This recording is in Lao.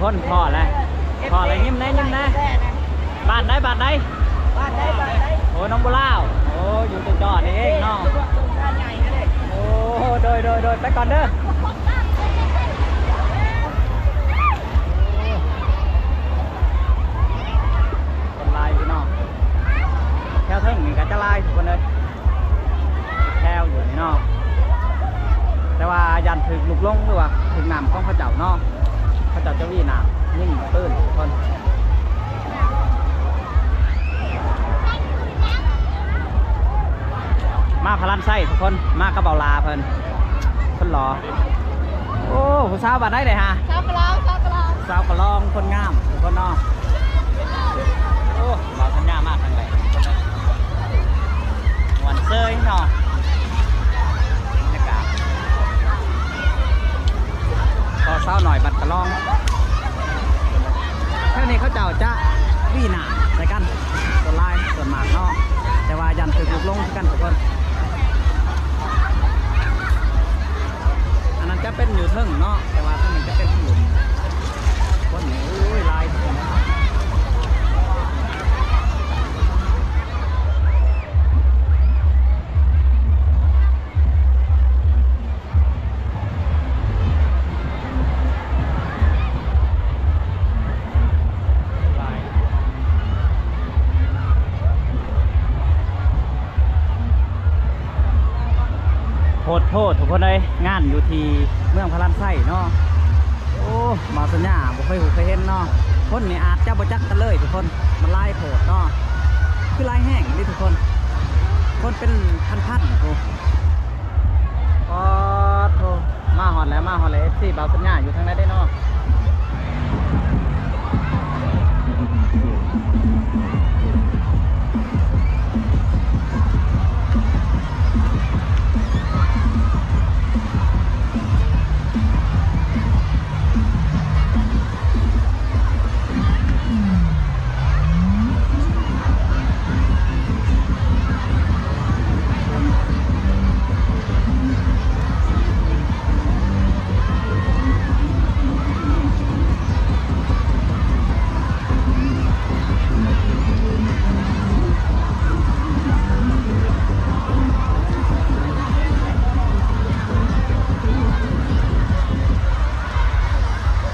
ຄົນພໍ້ແລ້ວ ພໍ້ແລ້ວ ຍິ້ມແດ່ ຍິ້ມແດ່. ບ້ານໃດ ບ້ານໃດ? ບ້ານໃດ ບ້ານໃດ? ໂອ້ ໜອງບົວລາວ. ໂອ້ ຢູ່ຈອດໆນີ້ເອງເນາະ. ໂອ້ ໂດຍ ໂດຍ ໂດຍ ໄປກ່ອນເດີ. ຄົນຫຼາຍຢູ່ເນາະ ແຖວເທິງນີ້ກໍຈະຫຼາຍທຸກຄົນເອີຍ. ແຖວຢູ່ນີ້ເນາະ ແຕ່ວ່າຢ້ານຖືກລູກຫຼົງ ຫຼືວ່າຖືກນ້ຳຂອງເຂົາເຈົ້າເນາະ ເຂົາເຈົ້າຈະຫວີນ້ຳຍິງປືນທຸກຄົນ. ມາພະລານໄຊທຸກຄົນ ມາກັບເບົາຫຼ້າເພິ່ນ ຄົນຫຼໍ່. ໂອ້ ຜູ້ສາວບ້ານໃດເດຫາ? ສາວກະລອງ ສາວກະລອງ ສາວກະລອງ ຄົນງາມທຸກຄົນເນາະ. ໂອ້ ບ່າວສັນຍາມາທາງໃດ ມ່ວນເຊີຍເນາະ ບັນຍາກາດ ພໍ້ສາວນ້ອຍບ້ານກະລອງ. ແຖວນີ້ເຂົາເຈົ້າຈະຫວີນ້ຳໃສ່ກັນ ສ່ວນຫຼາຍ ສ່ວນມາກເນາະ ແຕ່ວ່າຢ້ານຖືກລູກຫຼົງຄືກັນທຸກຄົນ. ອັນນັ້ນຈະເປັນຢູ່ເທິງເນາະ ແຕ່ວ່າທາງນີ້ຈະເປັນທາງລຸ່ມ. ຄົນນີ້ ໂອ້ຍ ຫຼາຍທຸກຄົນ. ໂພດໂພດທຸກຄົນເອີຍ ງານຢູ່ທີ່ເມືອງພະລານໄຊເນາະ. ໂອ້ ບ່າວສັນຍາບໍ່ເຄີຍຮູ້ເຄີຍເຫັນເນາະ ຄົນນີ້ອາດຈະບໍ່ຈັກກັນເລີຍທຸກຄົນ ມັນຫຼາຍໂພດເນາະ. ຄືຫຼາຍແຮງເດທຸກຄົນ ຄົນເປັນພັນໆ ໂອ້ ປາດໂທ. ມາຮອດແລ້ວ ມາຮອດແລ້ວ ເອັຟຊີ ບ່າວສັນຍາຢູ່ທາງໃດເດເນາະ?